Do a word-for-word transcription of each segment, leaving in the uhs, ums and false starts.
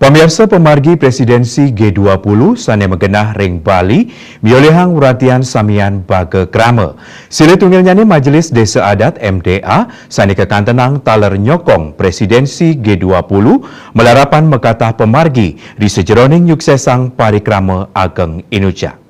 Pamirsa, pamargi Presidensi G dua puluh sané magenah ring Bali miolihang uratian samian baga krama. Silih tunggilnyané Majelis Désa Adat M D A sané kakantenang taler nyokong Presidensi G dua puluh malarapan makatah pamargi ri sajeroning nyuksesang parikrama ageng Inucap.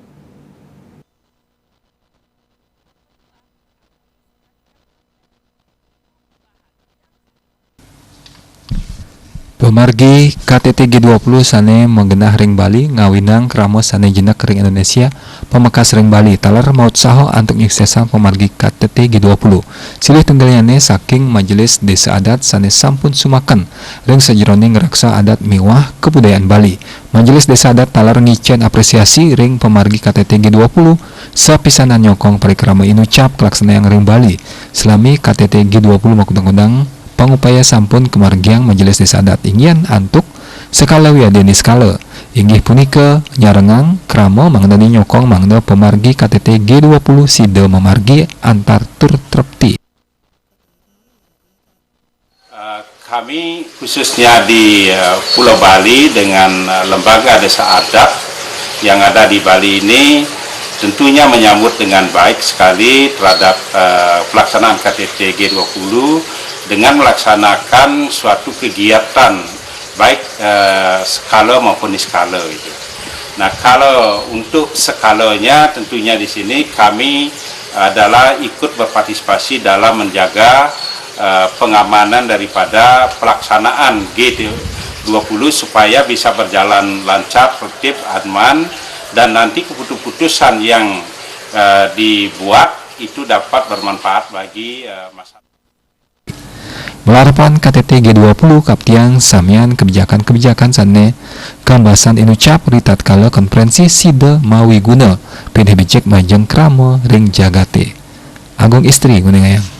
Pamargi K T T G dua puluh sané magenah ring Bali ngawinang krama sané jenek ring Indonesia, pamekas ring Bali, taler mautsaha antuk nyuksesang pamargi K T T G dua puluh. Silih tunggilnyané saking Majelis Désa Adat sané sampun sumaken ring sajeroning ngreksa adat miwah kabudayaan Bali. Majelis Désa Adat taler ngicén apresiasi ring pamargi K T T G dua puluh, sapisanan nyokong parikrama Inucap kalaksanayang ring Bali. Salami K T T G dua puluh makudang-kudang pangupaya sampun kamargiang Majelis Désa Adat, inggian antuk sekala wiadin niskala. Inggih punika nyarengang krama mangdané nyokong mangda pamargi K T T G dua puluh sida mamargi antar tur trepti. Eh, kami khususnya di, eh, Pulau Bali dengan, eh, Lembaga Desa Adat yang ada di Bali ini tentunya menyambut dengan baik sekali terhadap, eh, pelaksanaan K T T G dua puluh dengan melaksanakan suatu kegiatan baik, eh, skala maupun niskala gitu. Nah, kalau untuk skalanya tentunya di sini kami adalah ikut berpartisipasi dalam menjaga, eh, pengamanan daripada pelaksanaan G dua puluh supaya bisa berjalan lancar, tertib, aman, dan nanti keputusan-keputusan yang, eh, dibuat itu dapat bermanfaat bagi, eh, masyarakat. Malarapan K T T G dua puluh kaptiang samian kebijakan-kebijakan sané kambasan Inucap ri tatkala konferensi sida mawiguna pinih becik majeng krama ring jagaté. Agung Istri nguningayang.